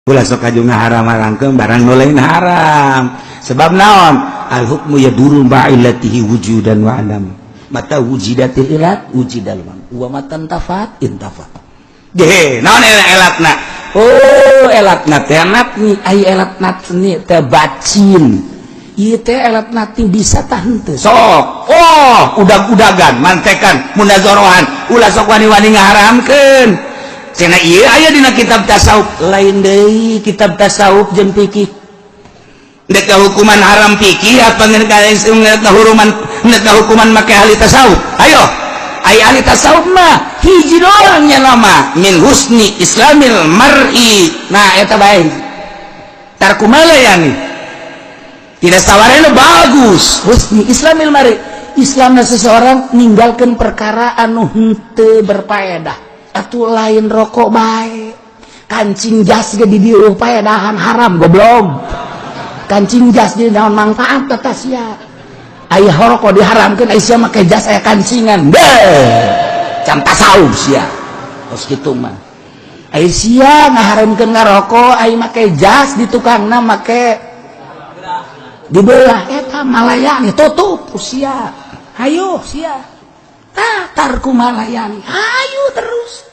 Ulah sok kaju ngaharam-haramkeun barang nu lain haram. Sebab naon? Al hukmu yaduru ma'illatihi wujudan wa adam. Mata wujidatil ilat wujidal wa matan tafat intafat. Deh, naon elatna? Oh, elatna teh natni, ai elat natni teh bacin. Ieu teh elat natni bisa tah henteu. Sok. Oh, udag-udagan, mantekan, munazorohan, ulah sok wani-wani ngaharamkeun. Cenah ieu aya dina kitab tasawuf, lain deui kitab tasawuf jeung fikih. Dek hukuman haram fikih apa hukuman hukuman make ahli tasawuf? Ayo, ai ahli tasawuf mah hiji doang nya nama min husni islamil mar'i. Nah, eta bae tarku malayani tidak sawarena bagus husni islamil mar'i, Islamna seseorang ninggalkan perkara anu henteu berfaedah. Atuh lain rokok bae, kancing jas ge di dieu paedahan haram, goblok. Kancing jas di naon manfaat atas sia? Aya rokok diharamkeun, aya sia make jas aya kancingan deh, can tasawuf sia. Terus kitu mah aya sia ngaharamkeun ngarokok, aya make jas di tukangna make dibelah, eta malayani tutup sia. Hayo sia, tah tarku malayani, hayu terus.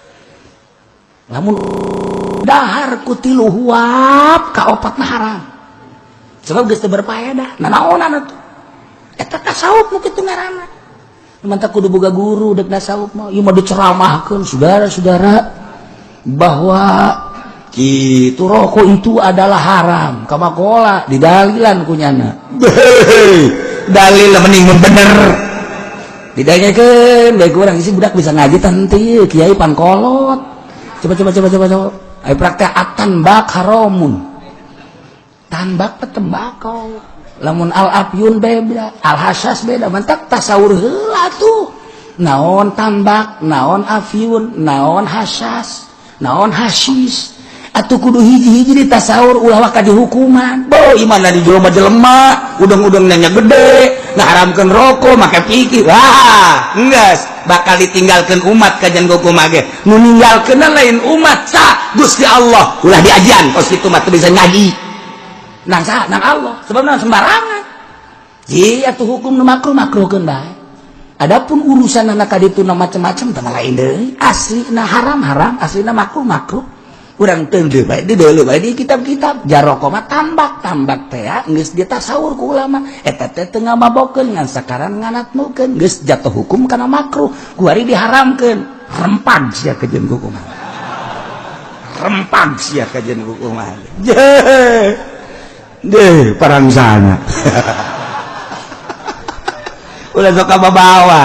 Lamun dahar ku tilu huap ka opat haram sebab geus teu berfaedah. Nah, naonan atuh eta tasawuf nu kitu ngaranna? Mantap, kudu boga guru dek tasawuf mah. Ieu mah diceramahkeun, saudara-saudara, bahwa kitu rokok itu adalah haram kamakola didalilan kunyana. Dalil mending bener didanyakeun bae kurang isi budak bisa ngaji tante kiai pangkolot. Coba, coba, coba, coba, coba. Ayo praktek, at-tanbak haramun. Tanbak teh tembakau. Lamun al afyun beda, al hasas beda. Mantak tasawur heula tuh. Naon tambak, naon afyun, naon hasas, naon hasis. Atuh kudu hiji-hiji di tasawur, ulah waka dihukuman. Bo, imana di jelema jelema, udang-udang nanya gede, ngaharamkeun rokok make pikir. Wah, enggeus bakal ditinggalkeun umat kajian hukum ge. Nu ninggalkeun lain umat sa Gusti Allah. Ulah diajian kos kitu mah teu bisa ngaji. Nang sa nang Allah, sebab sembarangan. Ji atuh hukum nu makruh makruhkeun bae. Adapun urusan anak kaditu macam-macam teh lain deui. Aslina haram haram, aslina makruh makruh. Urang teu bae di deuleu bae di kitab-kitab. Jaroko mah tambak, tambak teh geus ditasawur ku ulama. Eta teh teu ngamabokeun ngan sakaran nganatmukeun, geus jatuh hukum kana makruh. Kuari diharamkeun. Rempag sia kajeun hukum. Rempag sia kajeun hukum. Deh, parang sana. Ulah sok kababawa.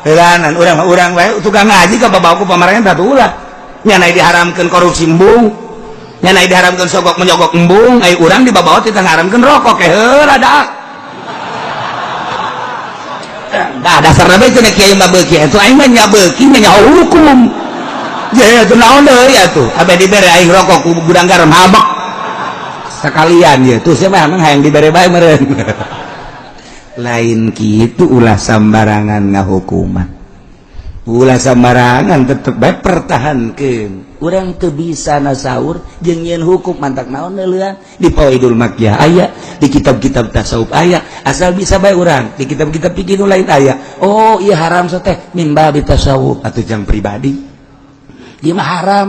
Heulanan urang urang wae tukang ngaji kababawa ku pamarentah tuh ulah. Nya diharamkeun korupsi embung. Nya diharamkeun sogok menyogok embung, ai urang dibabawa teh ngaharamkeun rokok ke heula dah. Dah dasarna bae cenah kiai mah beuki atuh, aing mah nya beuki nya hukum. Ya atuh naon deui atuh? Abe dibere aing rokok ku gudang garam habek. Sekalian ya tuh siapa emang hayang dibere bae meureun. Lain kitu, ulah sambarangan ngahukuman, ulah sambarangan, tetep bae pertahankeun. Urang teu bisa nasawur jeung nyieun hukum, mantak naon neuleuan di Fawaidul Makkiyah aya, di kitab-kitab tasawuf aya, asal bisa bae urang. Di kitab-kitab fikih nu lain aya. Oh iya, haram so teh min babi tasawuf atuh jang pribadi di mah haram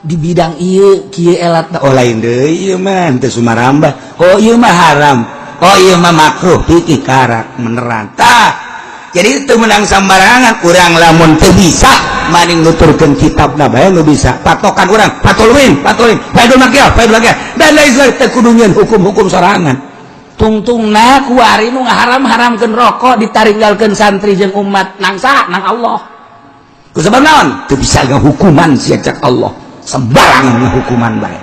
di bidang ieu kieu elat. Oh, lain deui ieu mah teu sumarambah. Oh, ieu mah haram, oh ieu mah makruh fikih karak menerang. Tah, jadi itu menang sambarangan urang. Lamun teu bisa maning nuturkeun kitabna bae nu bisa patokan urang, patulwin patulwin, faidul makyah faidul makyah dan lain sebagainya. Teu kudu nyieun hukum-hukum sorangan. Tungtungna kuari nu ngaharam-haramkeun rokok ditaringgalkeun santri jeung umat nang saha? Nang Allah. Ku sebab naon? Teu bisa ngahukuman sia cak Allah, sembarangan ngahukuman bae.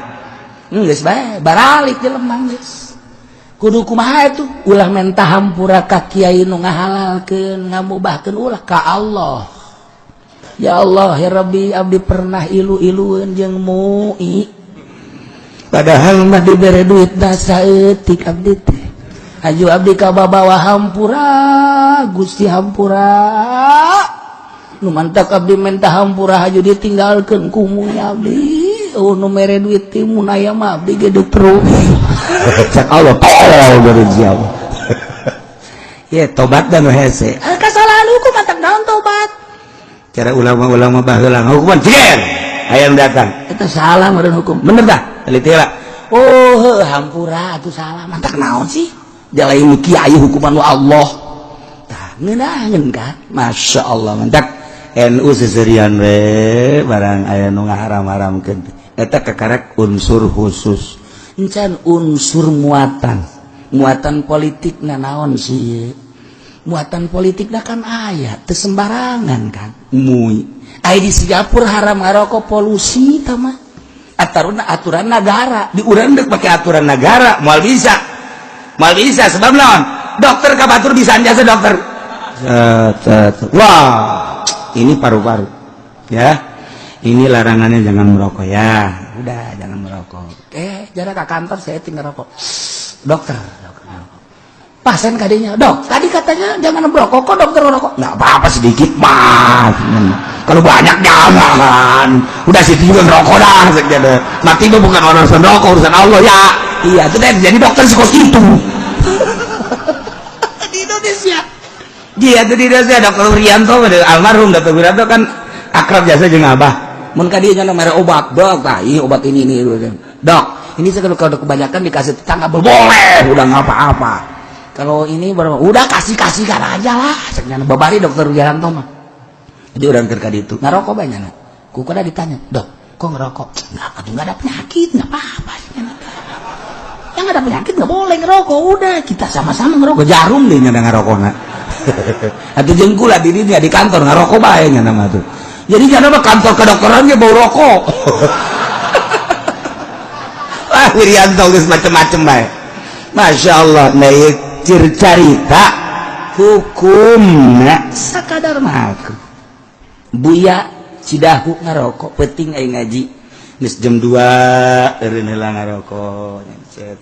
Geus bae baralik jelema geus kudu kumaha itu. Ulah menta hampura ka kiai nu ngahalalkeun, ngamubahkeun, ulah ka Allah. Ya Allah, ya Rabbi, abdi pernah ilu-ilueun jeung MUI, padahal mah dibere duit da saeutik abdi teh. Aju abdi ka babawa hampura Gusti, hampura. Nu mantak abdi menta hampura, haju ditinggalkeun ku MUI abdi. Euweuh nu mere duit ti mun aya mah abdi ge terus. Cek Allah tolol dari jauh. Ya tobat dan hese. Kesalahan hukum matak naon tobat. Cara ulama-ulama baheula hukuman ciger. Hayang datang. Eta salah meureun hukum. Bener dah? Teliti heula. Oh, heuh hampura atuh salah. Matak naon sih? Dia lain kiai hukuman nu Allah. Tah ngeunaheun kan? Masya Allah mantak NU seserian we barang aya nu ngaharam-haramkeun. Eta kakarek unsur khusus. Encan unsur muatan. Muatan politik na naon sih? Muatan politik na kan aya teu sembarangan kan. Mui. Aya di Singapura haram ngarokok polusi tah mah. Aturan aturan negara. Di urang dek pakai aturan negara moal bisa. Moal bisa sebab naon? Dokter ka batur bisa jasa dokter. Set, set. Wah, ini paru-paru. Ya. Ini larangannya jangan merokok ya. Udah, jangan merokok. Jarak ke kantor saya tinggal rokok. Dokter, dokter. Pasien kadinya, "Dok, tadi katanya jangan merokok, kok dokter merokok?" Nggak apa-apa sedikit mah. Kalau banyak jangan. Udah situ juga ngerokok dah. Mati itu bukan urusan rokok, urusan Allah ya. Iya, itu deh jadi dokter sekos itu. Di Indonesia. Iya, itu di Indonesia Dokter Wiranto, almarhum Dokter Wiranto kan akrab jasa jeung Abah. Mun ka dieu nya mere obat, dok, tah ini obat ini. Dok, ini kalau kalau kebanyakan dikasih tetangga boleh, udah nggak apa-apa. Kalau ini berapa? Udah kasih-kasihkan aja lah. Ceknya babari Dokter Wiranto mah. Jadi orang keur ka ditu ngarokok banyak. Ku kada ditanya, "Dok, kok ngerokok?" Nggak, aduh, nggak ada penyakit, nggak apa-apa. Yang ada penyakit nggak boleh ngerokok. Udah, kita sama-sama ngerokok. Jarum deh nyana ngarokokna. Atuh jeung kula di dinya di kantor ngarokok bae nyana mah tuh. Jadi nyana mah kantor kedokteran ge bau rokok. Wah, Wiranto geus macem-macem bae. Masya Allah, nah ieu carita hukumna sakadar mah. Buya Cidahu ngarokok penting aing ngaji. Geus jam 2 eureun heula ngarokok.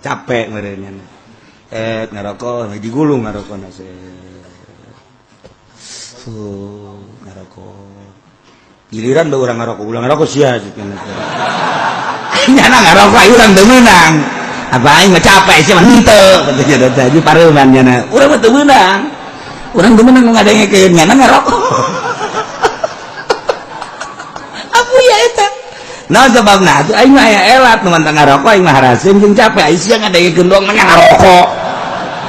Capek meureun. Ngarokok digulung ngarokokna ngarokok. Giliran bae urang ngarokok, ulah ngarokok sia nyana ngarokok aing urang teu meunang. Apa aing mah capek sih mah henteu katanya tadi pareuman nyana. Urang mah teu meunang. Urang teu meunang ngadengekeun nyana ngarokok. Apa ya eta? Nah sebabna atuh aing mah aya elat nu mantang ngarokok aing mah haraseum jeung capek aing sia ngadengekeun doang mah ngarokok.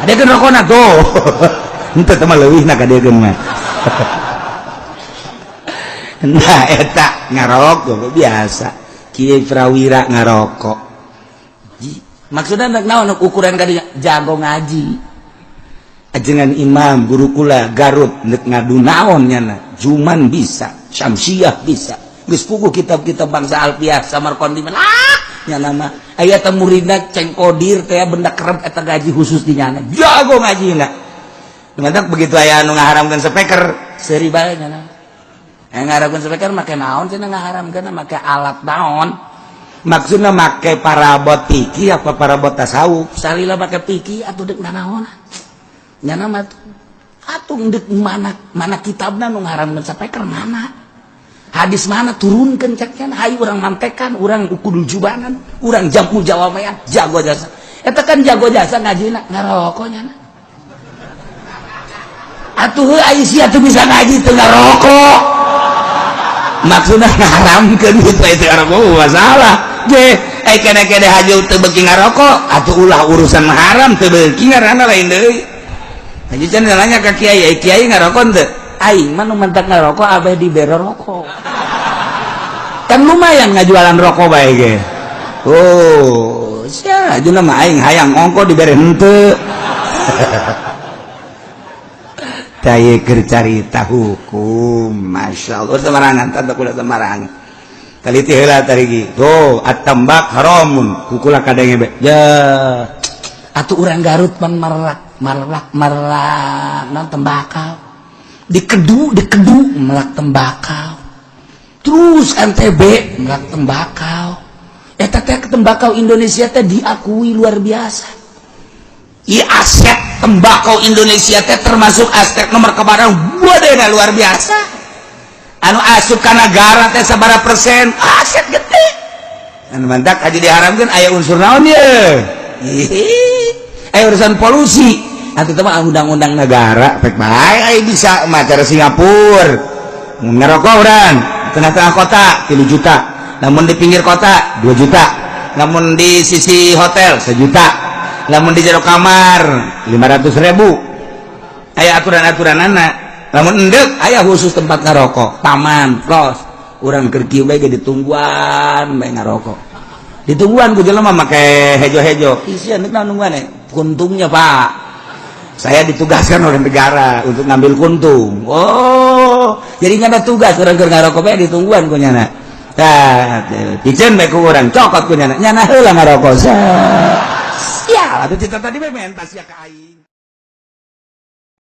Adekeun rokona tuh. Henteu teh mah leuwihna kadekeun mah. Nah eta ngarokok biasa. Kiai Prawira ngarokok. Maksudnya naon ukuran kadinya jago ngaji. Ajengan imam guru kula Garut nek ngadu naon nyana. Juman bisa, Syamsiah bisa. Geus puguh kitab-kitab bangsa Alfiah Samarkandi mah ah nyana mah aya teh muridna Ceng Kodir teh benda kerep eta gaji khusus di nyana. Jago ngajina. Mantap begitu aya anu ngaharamkeun speaker seuri bae nyana. Aya ngaharamkeun speaker make naon cenah ngaharamkeun make alat naon? Maksudna make parabot fikih apa parabot tasawuf? Salila make fikih atuh deuk nanaon? Nyana mah tuh atuh deuk mana mana kitabna nu ngaharamkeun speaker mana? Hadis mana turunkan ceknya hayu urang mantekan urang kudu jubanan urang jamu jawamean jago jasa eta kan jago jasa ngajina ngarokok nyana atuh heuh ai sia teu bisa ngaji teu ngarokok maksudna ngaharamkeun kitu itu ngarokok masalah ge ai kene-kene haju teu beuki ngarokok atuh ulah urusan haram teu beuki ngaranna lain deui. Haji can nanya ka kiai, ai kiai ngarokok teu? Aing mah nu mentak ngarokok abeh dibere rokok. Kan lumayan ngajualan rokok bae ge. Oh, sia ajeuna mah aing hayang ongko dibere henteu. Tah ieu keur carita hukum, masyaallah semarangan tanda kula semarangan. Taliti heula tarigi. Tuh, at-tambak haramun, kukula kadenge be. Ya. Atuh urang Garut pan marelak, marelak, marelak non tembakau. Dikedu, dikedu melak tembakau. Terus NTB melak tembakau. Eta teh tembakau Indonesia teh diakui luar biasa. I aset tembakau Indonesia teh termasuk aset nomor kebarang wadena luar biasa. Anu asup ka negara teh sabaraha persen aset gede. Anu mantak haji diharamkan aya unsur naon ye? Aya urusan polusi. Atuh teh mah undang-undang negara pek bae aya bisa mah cara Singapura. Ngerokok urang tengah-tengah kota 3 juta. Namun di pinggir kota 2 juta. Namun di sisi hotel 1 juta. Namun di jero kamar 500 ribu. Aya aturan-aturan anak. Namun endek aya khusus tempat ngerokok, taman, los. Urang keur kieu bae ge ditungguan bae ngarokok. Ditungguan ku jelema make hejo-hejo. Isian nek nungguan kuntungnya, Pak. Saya ditugaskan oleh negara untuk ngambil kuntung. Oh, jadi nggak ada tugas orang keur ngarokok bae ditungguan ku nyana. Tah, piceun bae ku urang, cokot ku nyana. Nyana heula ngarokok. Sial, atuh cita tadi bae mentas ya ka aing.